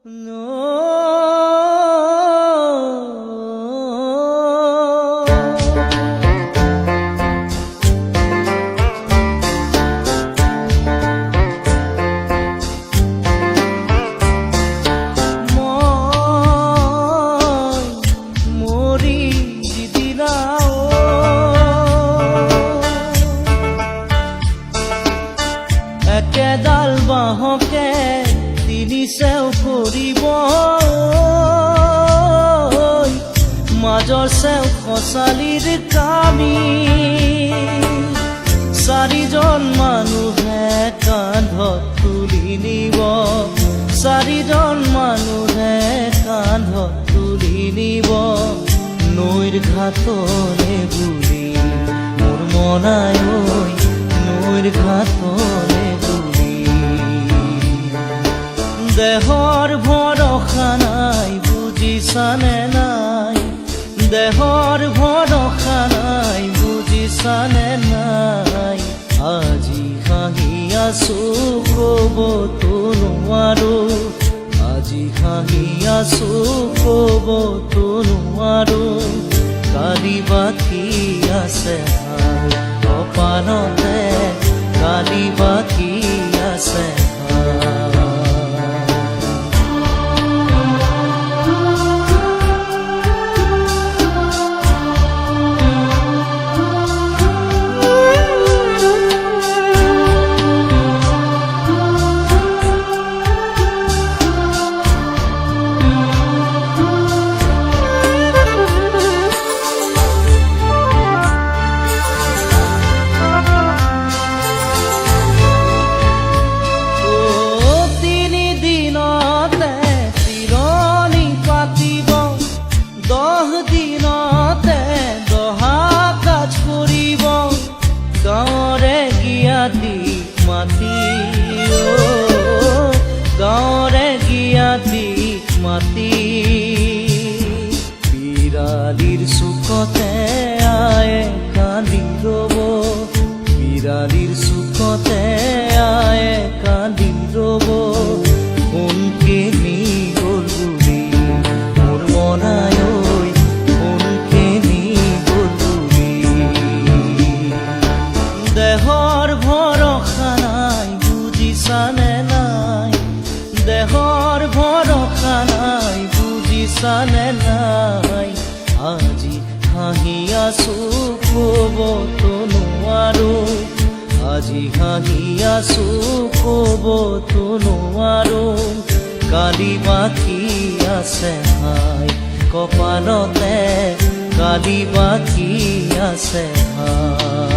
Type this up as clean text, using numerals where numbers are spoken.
মই মৰি যিদিনা একেডাল বাঁহকে তিনি চেও কৰিব, মাজৰ চেও খচালিৰ কামি। চাৰিজন মানুহে কান্ধত তুলি নিব, চাৰিজন মানুহে কান্ধত তুলি নিব নৈৰ ঘাটলে বুলি, মোৰ মনাই ঐ, নৈৰ ঘাটলে বুলি। দেহৰ ভৰসা নাই, বুজিছানে নাই? দেহৰ ভৰসা নাই, বুজিছানে নাই? আজি হাঁহি আছো, কবতো নোৱাৰো। আজি হাঁহি আছো, কবতো নোৱাৰো। কালি বাকী আছে হায় কপালতে, কালি বাকী আছে হায়। অ, তিনি দিনতে তিৰণি পাতিব, 10 দিনতে দহা কাজ কৰিব, গাঁৱৰে জ্ঞাতি মাতি, অ, গাঁৱৰে জ্ঞাতি মাতি। বিৰালিৰ চুকতে আয়ে কান্দি ৰব, বিৰালিৰ চুকতে আয়ে কান্দি ৰব, সোণকেনি গ'ল বুলি, মোৰ মনাই ঐ, সোণকেনি গ'ল বুলি। দেহৰ ভৰসা নাই, বুজিছানে নাই? দেহৰ ভৰসা নাই, বুজিছানে নাই? আজি হাঁহি আছো, কবতো নোৱাৰো। আজি হাঁহি আছো, কবতো নোৱাৰো। কালি বাকী আছে হায় কপালতে, কালি বাকী আছে হায়।